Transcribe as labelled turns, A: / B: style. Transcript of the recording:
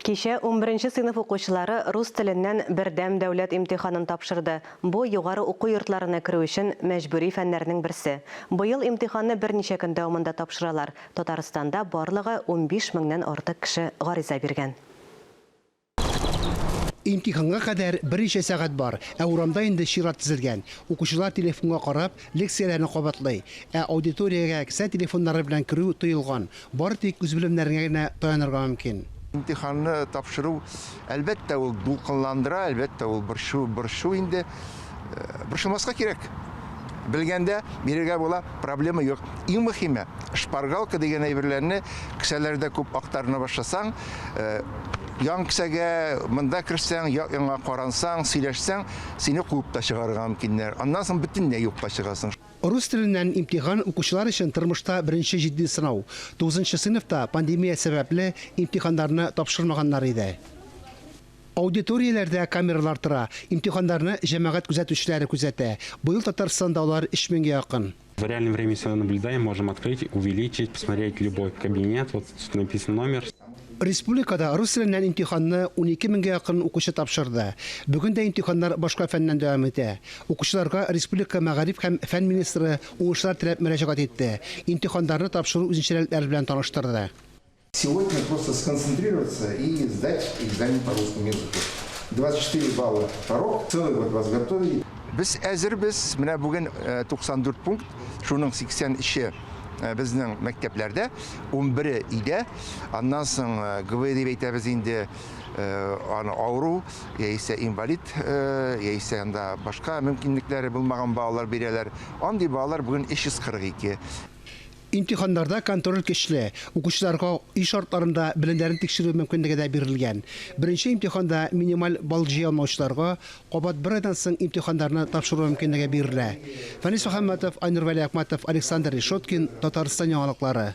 A: Кичә унберенче сыйныф укучылары рус теленнән бердәм дәүләт имтиханын тапшырды. Бу, югары уку йортларына керү өчен мәҗбүри фәннәрнең берсе. Быел имтиханны берничә көн дәвамында тапшыралар. Татарстанда барлыгы 15 меңнән артык кеше гариза биргән.
B: Имтиханга кадәр берничә сәгать бар, ә урамда инде чират тезелгән. Укучылар телефонга карап, лекцияләрне кабатлый. Ә аудиториягә кесә телефоннары белән керү тыелган. Бары тик үз белемнәреңә генә таянырга мөмкин.
C: Имтиханны тапшыру, әлбәттә, ул дулкынландыра, әлбәттә, ул борчу, борчу инде. Борчылмаска кирәк. Белгәндә бирергә була, проблема юк. Иң мөһиме, шпаргалка дигән әйберләрне кесәләрдә күп актарына башласаң, ян кесәгә монда керсәң, як-янга карансаң, сөйләшсәң, сине куып та чыгарырга мөмкиннәр. Аннан соң бөтенләй юкка чыгасың.
B: Рус теленнән имтихан укучылар өчен тормышта беренче җитди сынау. Тугызынчы сыйныфта пандемия сәбәпле имтиханнарны тапшырмаганнар иде. Аудиторияләрдә камералар тора, имтиханнарны җәмәгать күзәтүчеләре күзәтә. Быел Татарстанда алар өч меңгә якын.
D: В реальном времени всё наблюдаем, можем открыть, увеличить, посмотреть любой кабинет, вот тут написан номер.
B: Республикада рус теленнән имтиханны 12 меңгә якын укучы тапшырды. Бүген дә имтиханнар башка фәннән дәвам итә. Укучыларга республика мәгариф һәм фән министры уңышлар теләп мөрәҗәгать итте, имтиханнарны тапшыру үзенчәлекләре белән таныштырды.
C: Сегодня просто сконцентрироваться и сдать экзамен по русскому языку. 24 балла порог, целый год вас готовили. Без әзербез, менә бүген 94 пункт, шуның 83-е безнең мәктәпләрдә, 11-е өйдә. Аннан соң ГВ дип әйтәбез инде, аны авыру, яисә инвалид, яисә анда башка мөмкинлекләре булмаган балалар бирәләр. Андый балалар бүген 342.
B: Имтиханнарда контроль көчле, укучыларга өй шартларында белемнәрен тикшерү мөмкинлеге дә бирелгән. Беренче имтиханда минималь балл җыя алмаучыларга кабат бер айдан соң имтиханнарны тапшыру мөмкинлеге бирелә. Фәнис Мөхәммәтов, Айнур Вәлиәхмәтов, Александр Решеткин, Татарстан яңалыклары.